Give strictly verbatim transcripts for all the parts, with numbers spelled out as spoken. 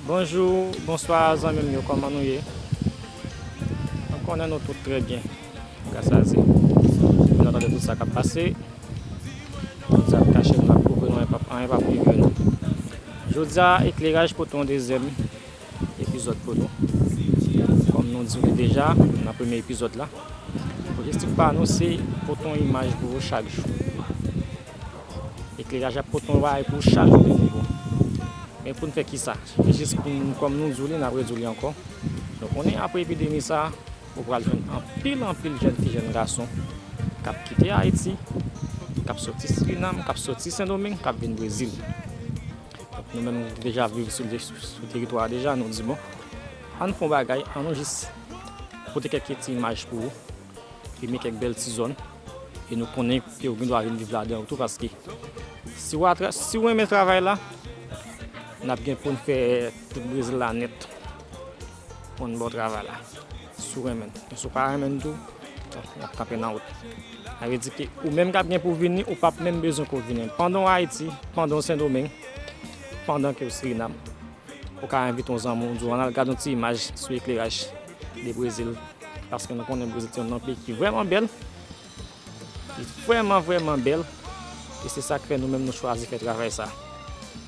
Bonjou, bonswa zanmi m yo, kòman nou ye? Nou konnen nou tout trè byen, gras a Dye. Nou tande tout sa k ap pase. Jodi a, n ap kache, n ap kouvri nou, anyen p ap, anyen p ap rive nou. Jodi a, Ekleraj pote yon dezyèm epizòd pou nou. Kòm nou di w deja nan premye epizòd la, objektif pa nou se pote yon imaj pou ou chak jou. Ekleraj ap pote yon bagay pou ou chak jou de nouvo. Men pou n fè kisa? Jis pou n, kòm nou di w li, n ap redi w li ankò. Nou konnen apre epidemi sa a, ou pral jwenn anpil, anpil jèn fi, jèn gason k ap kite Ayiti, k ap soti Sirinam, k ap soti Sendomeng, k ap vin Brezil. Donk, nou menm, nou deja viv sou, sou, sou teritwa a deja, nou di, bon, ann fè yon bagay, ann nou jis pote kèk ti imaj pou ou, filme kèk bèl ti zòn, e nou konnen ke ou gen dwa vin viv ladan yo tou, paske si w atra-, si w renmen travay la, n ap gen pou n fè tout Brezil la nèt pou n ba w travay la. Si w renmen l. Men si w pa renmen l tou, n ap kanpe nan wout. Sa vle di ke ou menm k ap gen pou vini, ou p ap menm bezwen ke w vini. Pandan w Ayiti, pandan w Sendomeng, pandan ke w Sirinam, ou ka envite yon zanmi w, di w, ann al gade yon ti imaj sou Ekleraj de Brezil, paske nou konnen Brezil se yon peyi ki vrèman bèl, ki vrèman, vrèman bèl, e se sa k fè nou menm nou chwazi fè travay sa.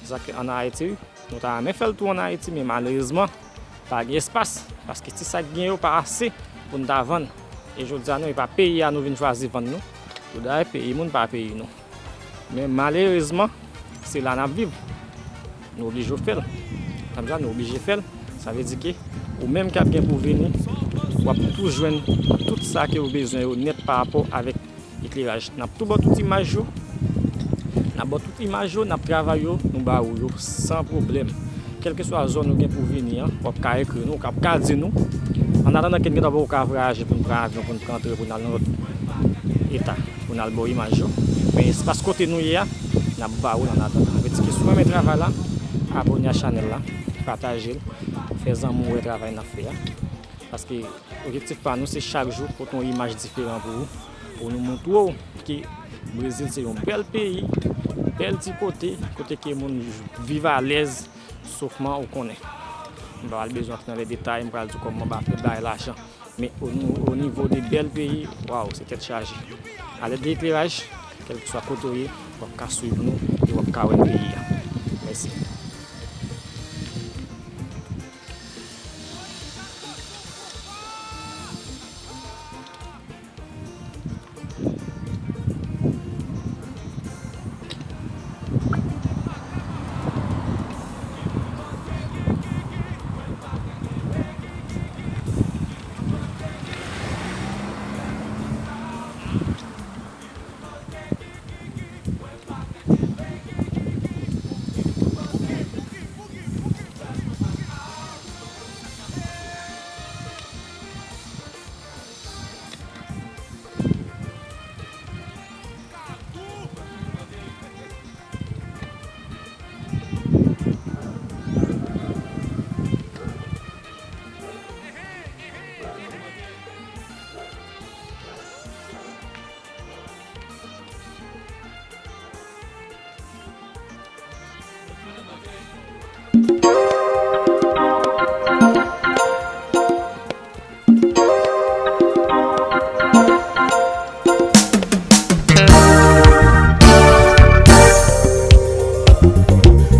Se sa k fè ann Ayiti, nou ta renmen fè l tou ann Ayiti, men malerezman, pa gen espas, paske ti sa k gen yo pa ase pou n ta vann. E jodi a nou, e pa peyi a nou vin chwazi vann nou. Pou dayè, peyi moun pa peyi nou. Men malerezman, se la n ap viv. Nou oblije fè l. Sa vle di, nou oblije fè l. Sa vle di ke ou menm k ap gen pou vini, w ap tou jwenn tout sa ke w bezwen yo nèt pa rapò avèk Ekleraj. N ap tou ba w tout imaj yo. N ap ba w tout imaj yo, n ap travay yo, nou ba ou yo san pwoblèm. Kèlkeswa zòn ou gen pou vini an, w ap ka ekri nou, w ap ka di nou. An atandan ke n gentan poko ka vwayaje pou n pran avyon, pou n pran tren, pou n al nan lòt eta, pou n al ba w imaj yo. Men espas kote nou ye a, n ap ba ou l an atandan. Sa vle di ke si w renmen travay la, abòne a chanèl la, pataje l, fè zanmi w wè travay n ap fè a. Paske objektif pa nou se chak jou pote yon imaj diferan pou ou, pou nou montre w ke Brezil se yon bèl peyi, bèl ti kote, kote ke moun viv alèz, sofman ou konnen. M pa pral bezwen antre nan lè detay, m pral di w kòman ba fè bay lajan. Men o nou-, o nivo de bèl peyi, waw, se tèt chaje. A lèd de Ekleraj, kèlkeswa kote w ye, w ap ka swiv nou e w ap ka wè peyi a. Mèsi.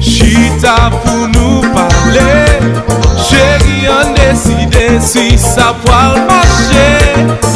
Chita pou nou pale, cheri, ann deside si sa pral mache.